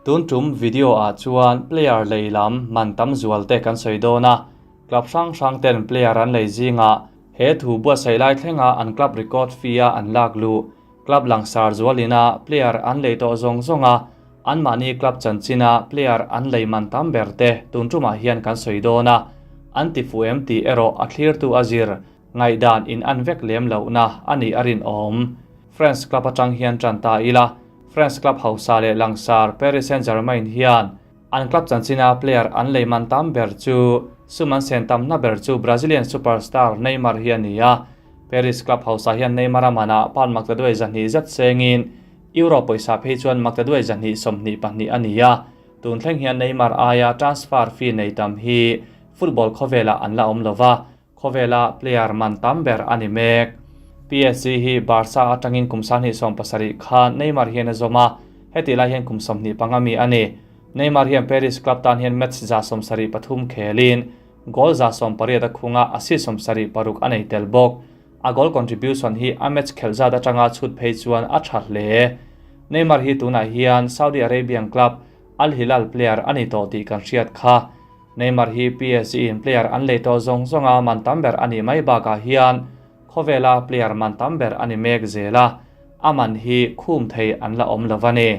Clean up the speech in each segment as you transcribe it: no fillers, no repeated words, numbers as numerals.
Tun tum video ah chuan player lei lam man tam zual te kan sawi dawn a, club hrang hrang ten player an lei zingah he thu buatsaih lai thlenga an club record fee a an lak luh club langsar zualin a player an lei tawh zawng zawng a, anmahni club chanchin a player an lei man tam ber te tun tumah hian kan sawi dawn a, an ti fuh em tih erawh a thlirtu a zir ngaihdan in an vek lem lohna a nih a rinawm. France club atang hian tan ta ila, France club hausa leh langsar Paris Saint-Germain hian an club chanchina player an lei man tam ber chu sum an sen tamna ber chu Brazilian superstar Neymar hi a ni a. Paris club hausa hian Neymar a manah pound maktaduai 200 zet sengin Euro pawisa phei chuan maktaduai 222 a ni a. Tun thleng hian Neymar aia transfer fee nei tam hi football khawvelah an la awm lova, Khawvela player man tam ber a ni mek. PSG hi Barca atangin kum 2017 khan Neymar hian a zawm a, hetih lai hian kum 25 mi a ni. Neymar hian Paris club tan hian match 73 khelin goal 18 a khung a, assist 76 a nei tel bawk. A goal contribution hi a match khelh zat atanga chhut phei chuan a tha hle. Neymar hi tunah hian Saudi Arabian club Al Hilal player a ni tawh tih kan hriat kha. Neymar hi PSG in player an lei tawh zawng zawng a man tam ber a nih mai bakah hian khawvela player man tam ber a ni mek zel a, a man hi khum thei an la awm lo a ni.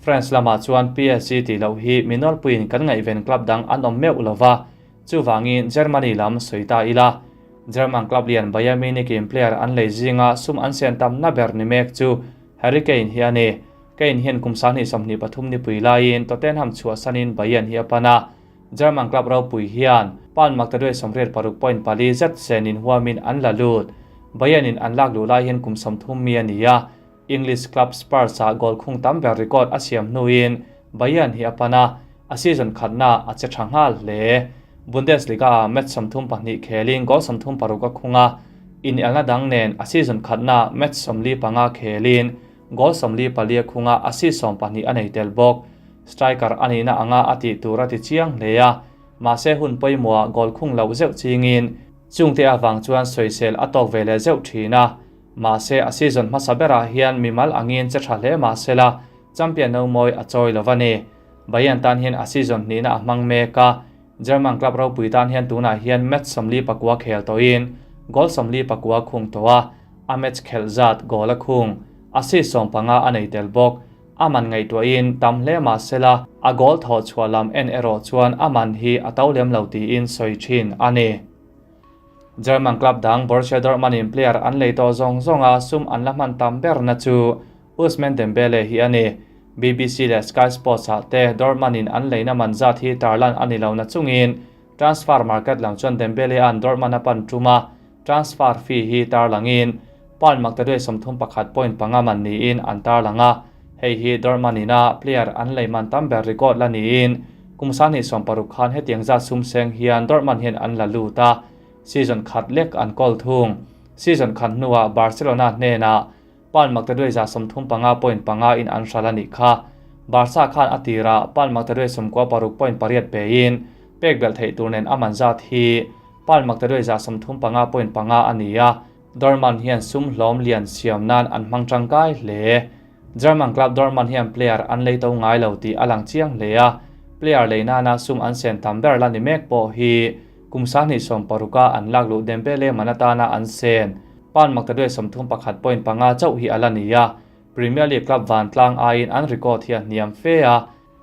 France lamah chuan PSG tih loh hi mi nawlpuiin kan ngaihven club dang an awm meuh lo va, chuvangin Germany lam sawi ta ila. German club lian Bayern Munich in player an lei zinga sum an sen tamna ber ni mek chu Harry Kane hi a ni. Kane hian kum 2023 nipui laiin Tottenham chhuahsanin Bayern hi a pan a, German club ropui hian pound maktaduai 86.4 zet senin huamin an la lut. Bayern in an lak luh lai hian kum 30 mi a ni a, English club Spurs ah goal khung tam ber record a siam hnuin Bayern hi a pan a, a season khatna a che tha nghal hle. Bundesliga ah match 32 khelin goal 36 a khung a, inelna dang nen a season khatna match 45 khelin goal 44 a khung a, assist 12 a nei tel bawk. Striker a nihna anga a tih tur a ti chiang hle a, mahse hun pawimawhah goal khung loh zeuh chingin chungte avang chuan sawisel a tawk ve leh zeuh thin a. Mahse a season hmasa berah hian mimal angin che tha hle mahsela champion no mawi a chawi lo a ni. Bayern tan hian a season hnihna a hmang mek a, German club ropui tan hian tunah hian match 49 khel tawhin goal 49 khung tawh a, a match khelh zat goal a khung, assist 15 a nei tel bawk. A man ngaihtuahin tam hle mahsela a goal thawh chhuah lam en erawh chuan a man hi a to lem lo tiin sawi thin a ni. German club dang Borussia Dortmund in player an lei tawh zawng zawng a sum an la hman tam berna chu Ousmane Dembele hi a ni. BBC leh Sky Sports ah te Dortmund in an leina man zat hi tarlan a ni lo na chungin transfer market lam chuan Dembele an Dortmund a pan tum a, transfer fee hi tarlangin pound maktaduai 31.5 man niin an tarlang a, hei hi Dortmund in a player an lei man tam ber record la niin kum 2016 khan hetiang zat sum seng hian Dortmund hian an la lut a, season khat lek an kawl thung. Season khat hnuah Barcelona hnenah pound maktaduai 35.5 in an hral a nih kha. Barca khan a tirah pound maktaduai 96.8 pein pek belh theih tur nen a man zat hi pound maktaduai 35.5 a ni a, Dortmund hian sum hlawm lian siam nan an hmang tangkai hle. German club Dortmund hian player an lei to ngai lo tih a lang chiang hle a, player lei nana sum an sen tam ber la ni mek pawh hi kum 2016 an lak luh Dembele man atana an sen pound maktaduai 31.5 chauh hi a la ni a, Premier League club vantlang aiin an record hi a hniam fe a,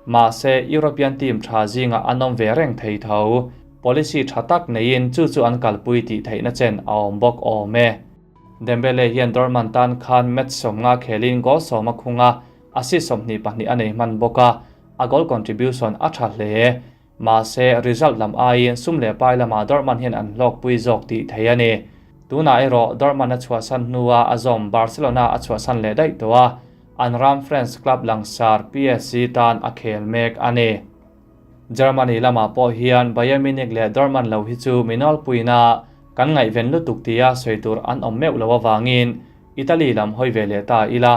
mahse European team tha zinga an awm ve reng thei tho. Policy tha tak neiin chu chu an kalpui tih theihna chen a awm bawk awm e. Dembele hian Dortmund tan khan match 50 khelin goal 10 a khung a, assist 22 a nei hman bawk a, a goal contribution a tha hle. Mahse result lam aiin sum leh pai lamah Dortmund hian an hlawkpui zawk tih thei a ni. Tunah erawh Dortmund a chhuahsan hnua a zawm Barcelona a chhuahsan leh daih tawh a, an ram France club langsar PSG tan a khel mek a ni. Germany lamah pawh hian Bayern Munich leh Dortmund lo hi chu mi nawlpuina kan ngaihven lutuk tia sawi tur an awm meuh lo avangin Italy lam hawi ve leh ta ila.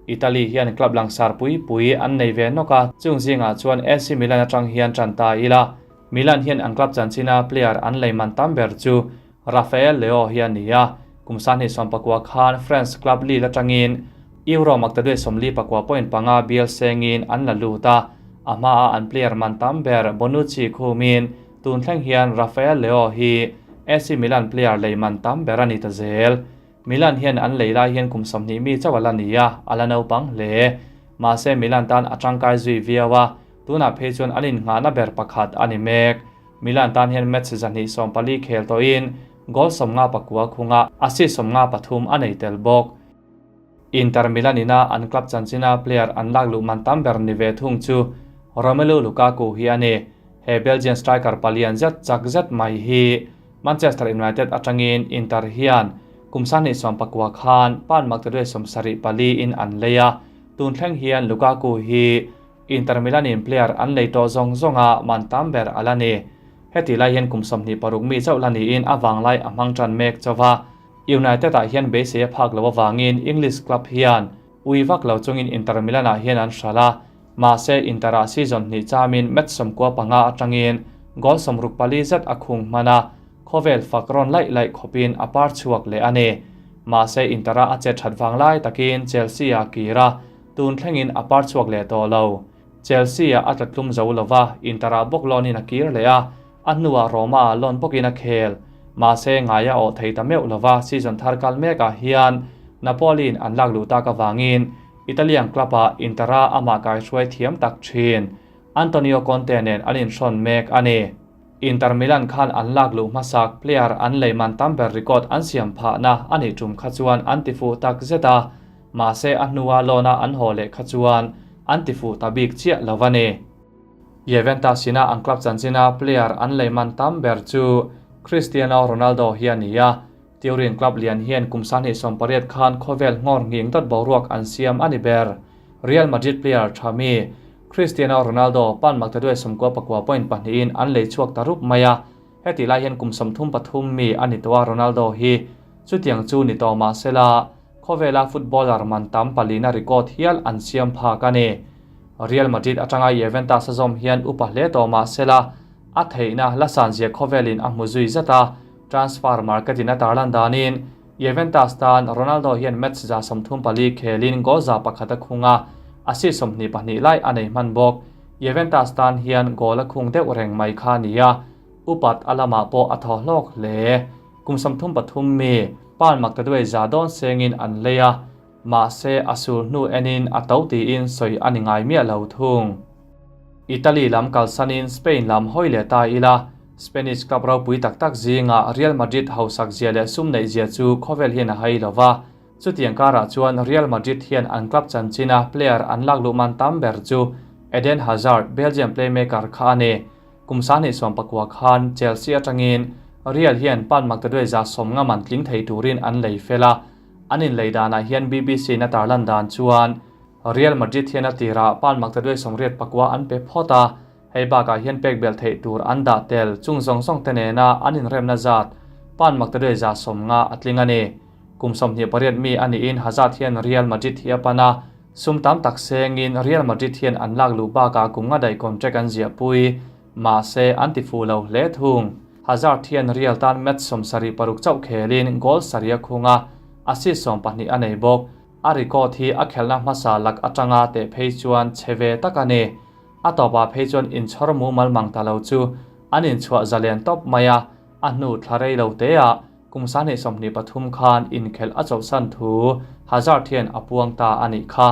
Italy hian club langsar pui pui an nei ve nawk a, chung zingah chuan AC Milan atang hian tan ta ila. Milan hian an club chanchina player an lei man tam ber chu Rafael Leao hi a ni a, kum 2019 khan France club Lille atangin Euro maktaduai 44 point panga bial sengin an la lut a, a hmaa an player man tam ber Bonucci khumin tun thleng hian Rafael Leao hi AC Milan player lei man tam ber a ni ta zel. Milan hian an lei lai hian kum 20 mi chauh a la ni a, a la naupang hle. Mahse Milan tan a tangkai zui viau a, tunah phei chuan an innghahna ber pakhat a ni mek. Milan tan hian match 240 khel tawhin goal 59 khunga assist 53 a nei tel bawk. Inter Milan ina an club chanchina player an lak luh man tam ber ni ve thung chu Romelu Lukaku hi a ni. He Belgian striker palian zet chak zet mai hi Manchester United atangin Inter hian kum 2019 khan pound maktaduai 74 in an lei a, tun thleng hian Lukaku hi Inter Milan in player an lei tawh zawng zawnga man tam ber a la ni. Heti lai hian kum 26 mi chauh la niin a vanglai a hmang tan mek chauh a. United ah hian beisei a phak lo avangin English club hian ui vak lo chungin Inter Milan ah hian an hralh a, mahse Inter ah season hnih chamin match 95 atangin goal 64 zet a khung hman a, khawvel fak rawn laih laih khawpin a par chhuak leh a ni. Mahse Inter ah a che that vang lai takin Chelsea ah kir a, tun thlengin a par chhuak leh tawh lo. Chelsea ah a tla tlum zo lova, Inter ah bawk lawnin a kir leh a, a hnuah Roma ah lawn bawkin a khel. Mahse ngai a awh thei ta meuh lova, season thar kal mekah hian Napoli in an lak luh tak avangin Italian club ah Inter ah amah kaihruai thiam tak thin Antonio Conte nen an inhrawn mek a ni. Inter Milan khan an lak luh hmasak player an lei man tam ber record an siam phahna a nih tum kha chuan an ti fuh tak zet a, mahse a hnua loan a an haw leh kha chuan an ti fuh ta bik chiah lo a ni. Juventus ina an club chanchina player an lei man tam ber chu Cristiano Ronaldo hi a ni a, Turin club lian hian kum 28 khan khawvel nghawr nghing dawt boruak an siam a ni ber. Real Madrid player tha mi Cristiano Ronaldo pan maktaduai 99 point pahnihin an lei chhuak ta rup mai a, heti lai hian kum 33 mi a ni tawh a Ronaldo hi chutiang chu ni tawh mahsela khawvela footballer man tam palina record hial an siam phak a ni. Real Madrid atanga Juventus a zawm hian upa hle tawh mahsela a theihna la sanzia khawvelin a hmu zui zat a, transfer market in a tarlan danin Juventus tan Ronaldo hian match 34 khelin goal 100 a khung a, assist 22 lai a nei hman bawk. Juventus tan hian goal a khung deuh reng mai kha ni a, upat a lamah pawh a thaw hlawk hle. Kum 33 mi pound maktaduai za dawn sengin an lei a, mahse a sul hnu enin a to tiin sawi a ni ngai miah lo thung. Italy lam kalsanin Spain lam hawi leh ta ila, Spanish club ropui tak tak zinga Real Madrid hausak zia leh sum neih zia chu khawvel hian a hai lova. Chutiang karah chuan Real Madrid hian an club chanchina player an lak luh man tam ber chu Eden Hazard, Belgian playmaker kha a ni. Kum 29 khan Chelsea atangin Real hian pound maktaduai 150 man tling thei turin an lei fel a, an inlei danah hian BBC na tarlan dan chuan Real Madrid hian a tirah pound maktaduai 84 an pe phawt a, hei bakah hian pek bel theih tur an dah tel chung zawng zawng te nena an inremna zat pound maktaduai 150 a tling a ni. Kum 28 mi a niin Hazard hian Real Madrid hi a pan a, sum tam tak sengin Real Madrid hian an lak luh bakah kum nga daih contract an ziah pui, mahse an ti fuh lo hle thung. Hazard hian Real tan match 76 chauh khelin goal sarih a khung a, assist 12 a nei bawk. A record hi a khelna hmasa lak atanga teh phei chuan che ve tak a ni. A tawpah phei chuan inchhawr mumal mang ta lo chu an inchhuah zalen tawp mai a, a hnu thla rei lo te ah kum 23 khan inkhelh a chawlhsan thu Hazard hian a puang ta a nih kha.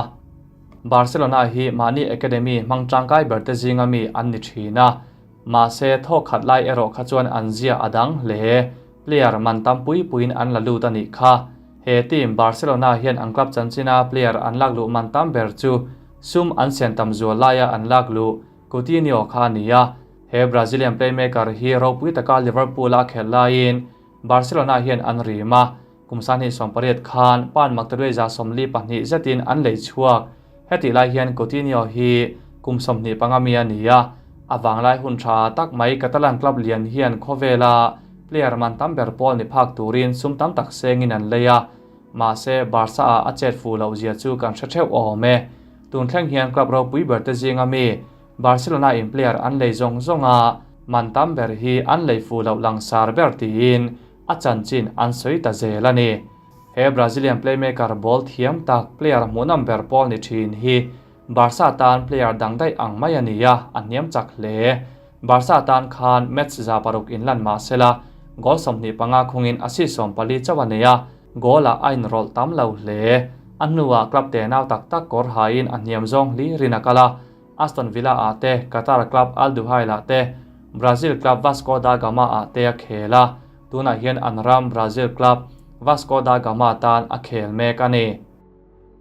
Barcelona hi mahni academy hmang tangkai ber te zinga mi an ni thin a, mahse thawk khat lai erawh kha chuan an zia a dang hle. Player man tam pui puiin an la lut a nih kha. He team Barcelona hian an club chanchina player an lak luh man tam ber chu sum an sen tam zual laia an lak luh Coutinho kha a ni a. He Brazilian playmaker hi ropui taka Liverpool a khelh laiin Barcelona hian an rim a, kum 28 khan pound maktaduai 42 zetin an lei chhuak. Heti lai hian Coutinho hi kum 25 mi a ni a, a vanglai hun tha tak mai Catalan club lian hian khawvela player man tam ber pawl ni phak turin sum tam tak sengin an lei a, mahse Barca ah a chet fuh loh zia chu kan hre theuh awm e. Tun thleng hian club ropui ber te zinga mi Barcelona in player an lei zawng zawng a, man tam ber hi an lei fuh loh langsar ber tiin a chanchin an sawi ta zel a ni. He Brazilian playmaker ball thiam tak player hmuhnawm ber pawl ni thin hi Barca tan player dang daih ang mai a ni a, a hniam chak hle. Barca tan khan match 6% inlan mah sela, goal 25 khungin assist 14 chauh a nei a, goal-ah a inrawlh tam lo hle. A hnuah club tenau tak tak kawr hain a hniam zawng hlirin a kal a, Aston Villa-ah te, Qatar club Al Duhail-ah te, Brazil club Vasco da Gama-ah te a khel a, tunah hian an ram Brazil club Vasco da Gama tan a khel mek a ni.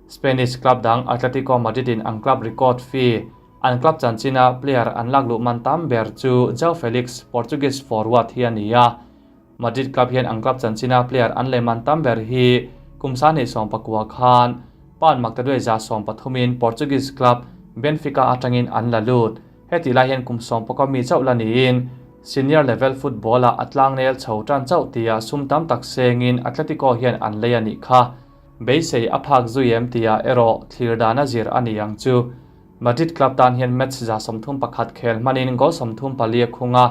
Spanish club dang Atletico Madrid-in an club record fee, an club chanchina player an lak luh man tam ber chu João Felix, Portuguese forward hi a ni a. Madrid club hian an club chanchina player an lei man tam ber hi kum 2019 khan pound maktaduai 130in Portuguese club Benfica atangin an la lut. Hetih lai hian kum 19 mi chauh la niin senior level football-ah a tlangnel chho tan chauh tia sum tam tak sengin Atletico hian an lei a nih kha. Beisei a phak zui em tia erawh thlir dana zir a ni ang chu. Madrid club tan hian match 31 khel hmanin goal 34 a khung a,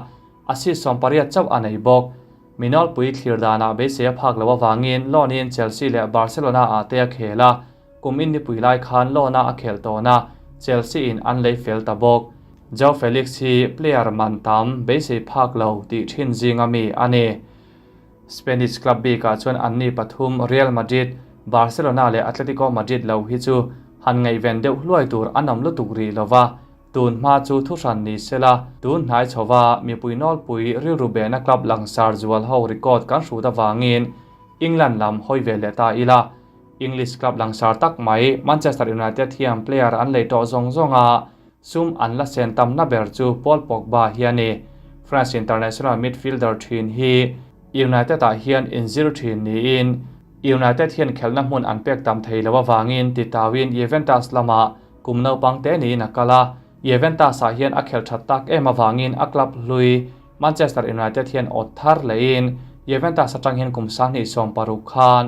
assist 18 chauh a nei bawk. Minawlpui thlir danah beisei a phak lo avangin loan-in Chelsea leh Barcelona-ah te a khel a, kum in nipui lai khan loan-a a khel tawn a, Chelsea-in an lei fel ta bawk. João Felix hi player man tam beisei phak lo tih thin zinga mi a ni. Spanish club bikah chuan anni pathum Real Madrid, Barcelona leh Atletico Madrid lo hi chu han ngaihven deuh hluai tur an awm lutuk rih lo va, tun hma chu thuhran ni sela tun hnai chhova mipui nawlpui rilru behna club langsar zual ho record kan hrut avangin England lam hawi ve leh ta ila. English club langsar tak mai Manchester United hian player an lei tawh zawng zawng a, sum an la sen tamna ber chu Paul Pogba hi a ni. France international midfielder thin hi United-ah hian inzir thin niin United hian khelhna hmun an pek tam thei lo avangin titauin Juventus lamah kum naupang te niin a kal a, Juventus-ah hian a khelh that tak em avangin a club hlui Manchester United hian awt thar lehin Juventus atang hian kum 2016 khan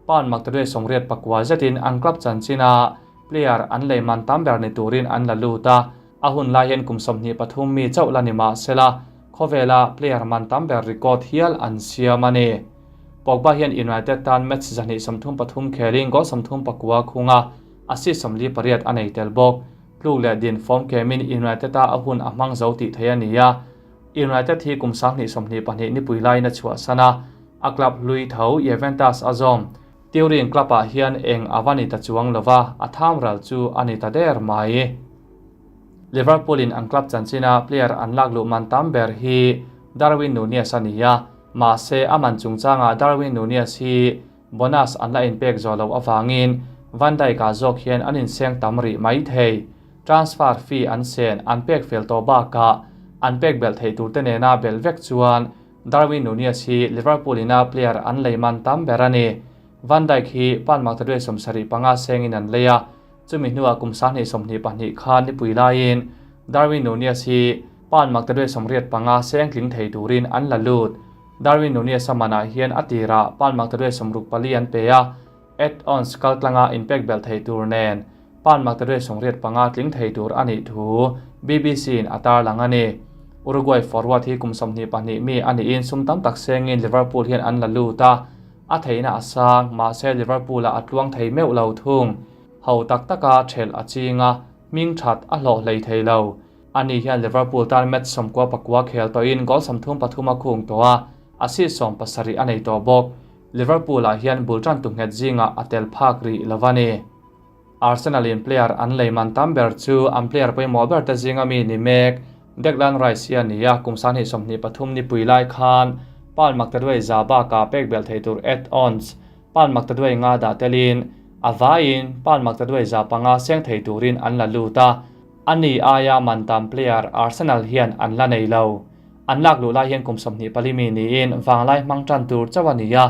pound maktaduai 89 zetin an club chanchina player an lei man tam ber ni turin an la lut a, a hun lai hian kum 23 mi chauh la ni mah sela khawvela player man tam ber record hial an siam a ni. Pogba hian United tan match 233 khelin goal 39 khung a, assist 48 a nei tel bawk. Tluk leh din form kemin United-a a hun a hmang zo tih thei a ni a, United hi kum 2022 nipui laiin a chhuahsan a, a club hlui tho Juventus a zawm. Turin club-ah hian eng a va ni ta chuang lova, a tham ral chu a ni ta der mai. Liverpool-in an club chanchina player an lak luh man tam ber hi Darwin Nunez a ni a, mahse a man chungchangah Darwin Nunez hi bonus an la inpek zawh loh avangin Van Dijk-ah zawk hian an inseng tam rih mai thei. Transfer fee an sen an pek fel tawh bakah an pek belh theih turte nena belh vek chuan Darwin Nunez hi Liverpool-ina player an lei man tam ber a ni. Van Dijk hi pound maktaduai 75 sengin an lei a, chumi hnuah kum 2022 khan nipui laiin Darwin Nunez hi pound maktaduai 85 seng tling thei turin an la lut. Darwin Nunez a manah hian a tirah pound maktaduai 64 an pe a, add-ons kaltlanga inpek belh thei tur nen pound maktaduai 85 tling thei tur a nih thu BBC-in a tarlang a ni. Uruguay forward hi kum 22 mi a niin sum tam tak sengin Liverpool hian an la lut a, a theihna a sang, mahse Liverpool-ah a tluang thei meuh lo thung. Ho tak taka thelh a ching a, hming that a hlawh hlei thei lo. Ani hian Liverpool tan match 99 khel tawhin goal 33 a khung tawh a, assist 17 a nei tawh bawk. Liverpool-ah hian bul tan tu nghet zingah a tel phak rih lo a ni. Arsenal-in player an lei man tam ber chu an player pawimawh ber te zinga mi ni mek Declan Rice hi a ni a, kum 2023 nipui lai khan pound maktaduai za bakah pek belh thei tur add-ons pound maktaduai nga dah telin a vaiin pound maktaduai 500 seng thei turin an la lut a, ani aia man tam player Arsenal hian an la nei lo. An lak luh lai hian kum 24 mi niin vanglai hmang tan tur chauh a ni a,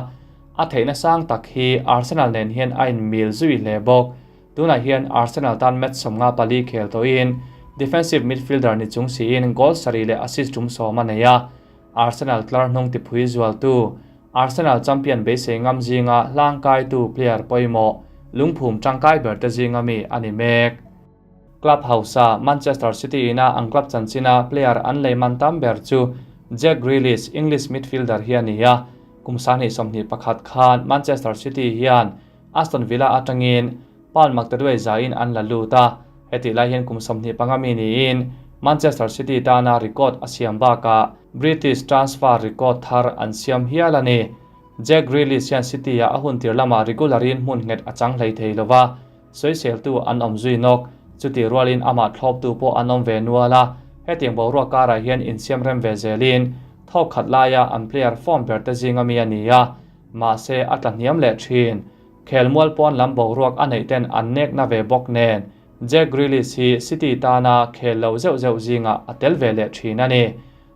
a theihna sang tak hi Arsenal nen hian a inmil zui hle bawk. Tunah hian Arsenal tan match 54 khel tawhin defensive midfielder ni chung siin goal sarih leh assist tum 10 a nei a, Arsenal tlar hnung tiphui zualtu Arsenal champion beisei ngam zinga hlangkaitu player pawimawh lungphum tangkai ber te zinga mi a ni mek. Club hausa Manchester City ina an club chanchina player an lei man tam ber chu Jack Grealish, English midfielder hi a ni a. Kum 2021 khan Manchester City hian Aston Villa atangin pound maktaduai zain an la lut a, hetih lai hian kum 25 mi niin Manchester City tana record a siam bakah British transfer record thar an siam hial a ni. Jack Grealish hian City-ah a hun tir lamah regular-in hmun nghet a chang hlei thei lo va, sawiseltu an awm zui nawk. Chutih rualin amah thlawptu pawh an awm ve nual a, hetiang boruak karah hian insiam rem ve zelin thawk khat laia an player form ber te zinga mi a ni a, mahse a tla hniam leh thin. Khelmual pawn lam boruak a neih ten an nek na ve bawk nen Jack Grealish hi City tana khel lo zeuh zeuh zingah a tel ve leh thin a ni.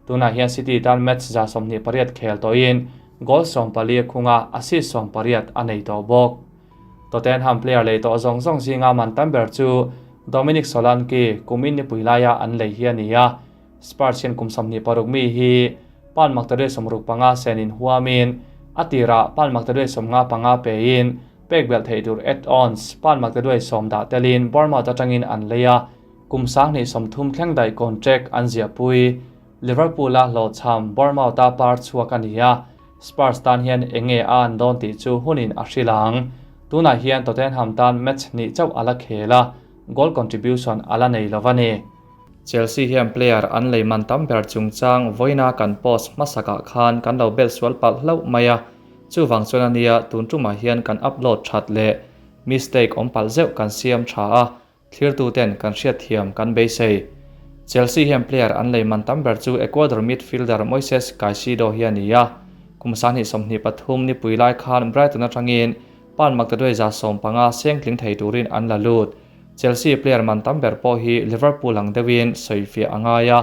Tunah hian City tan match 28 khel tawhin goal 14 a khung a, assist 18 a nei tawh bawk. Tottenham player lei tawh zawng zawng zinga man tam ber chu Dominic Solanke kumin nipui laia an lei hi a ni a. Spurs hian kum 26 mi hi pound maktaduai 65 senin huamin a tirah pound maktaduai 55 pein pek belh theih tur add-ons pound maktaduai 10 dah telin Bournemouth atangin an lei a. Kum 2030 thleng daih contract an ziahpui. Liverpool-a hlawhchham Bournemouth-a par chhuak a ni a, Spurs tan hian eng nge a an dawn tih chu hunin a hrilh ang. Tunah hian Tottenham tan match hnih chauh a la khel a, goal contribution a la nei lo a ni. Chelsea hian player an lei man tam ber chungchang vawiina kan post hmasakah khan kan lo bel sual palh hlauh mai a, chuvang chuan a nia tun tumah hian kan upload that leh mistake awm palh zeuh kan siam tha a, Thlirtuten kan hriatthiam kan beisei. Chelsea hian player an lei man tam ber chu Ecuador midfielder Moises Caicedo hi a ni a. Kum 2023 nipui lai khan Brighton atangin pound maktaduai 15 seng tling thei turin an la lut. Chelsea player man tam ber pawh hi Liverpool ang deuhin sawifiah a ngai a.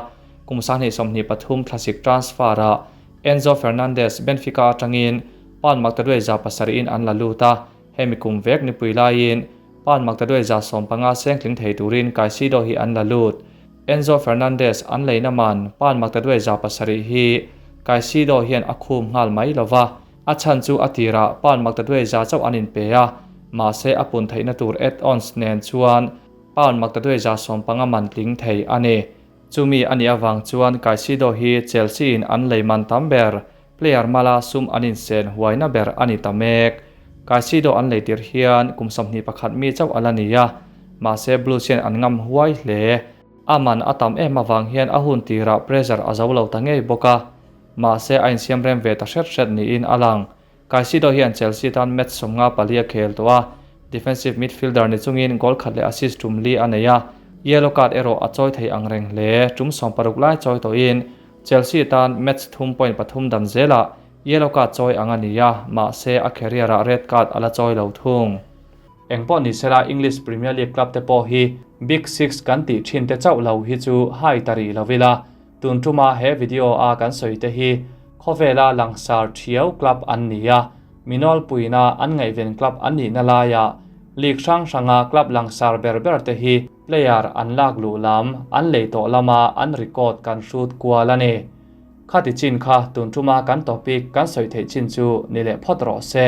Kum 2023 thlasik transfer-ah Enzo Fernandez Benfica atangin pound maktaduai 700-in an la lut a. Hemi kum vek nipui laiin pound maktaduai 15 seng tling thei turin Caicedo hi an la lut. Enzo Fernandez an leina man pound maktaduai 700 hi Caicedo hian a khum nghal mai lova, a chhan chu a tirah pound maktaduai 100 chauh an inpe a, mahse a pun theihna tur add-ons nen chuan pound maktaduai 15 man tling thei a ni. Chumi a nih avang chuan Caicedo hi Chelsea in an lei man tam ber Player mala sum an insen huaina ber a ni ta mek. Caicedo an leitir hian kum 21 mi chauh a la ni a, mahse Blues hian an ngam huai hle. A man a tam em avang hian a hun tirah pressure a zo lo ta ngei bawk a, mahse a insiam rem ve ta hret hret niin a lang. Caicedo hian Chelsea tan match 54 a khel tawh a, defensive midfielder ni chungin goal khat leh assist tum li a nei a, yellow card erawh a chawi thei ang reng hle. Tum 60 lai chawi tawhin Chelsea tan match thum point pathum dan zelah yellow card chawi ang a ni a, mahse a career-ah red card a la chawi lo thung. Engpawh ni sela English Premier League club te pawh hi Big Six kan tih thin te chauh lo hi chu hai ta rih lo ila, tun tuma he video a kan sawi te hi khawvela langsar thiau club an ni a, minawlpuina an ngaihven club an nihna laiah league hrang hranga club langsar ber ber te hi player an lak luh lam an lei tawh lama an record kan hrut kual a ni. Khati chin kha tun tuma kan topic kan sawi theih chin chu ni leh phawt rawh se.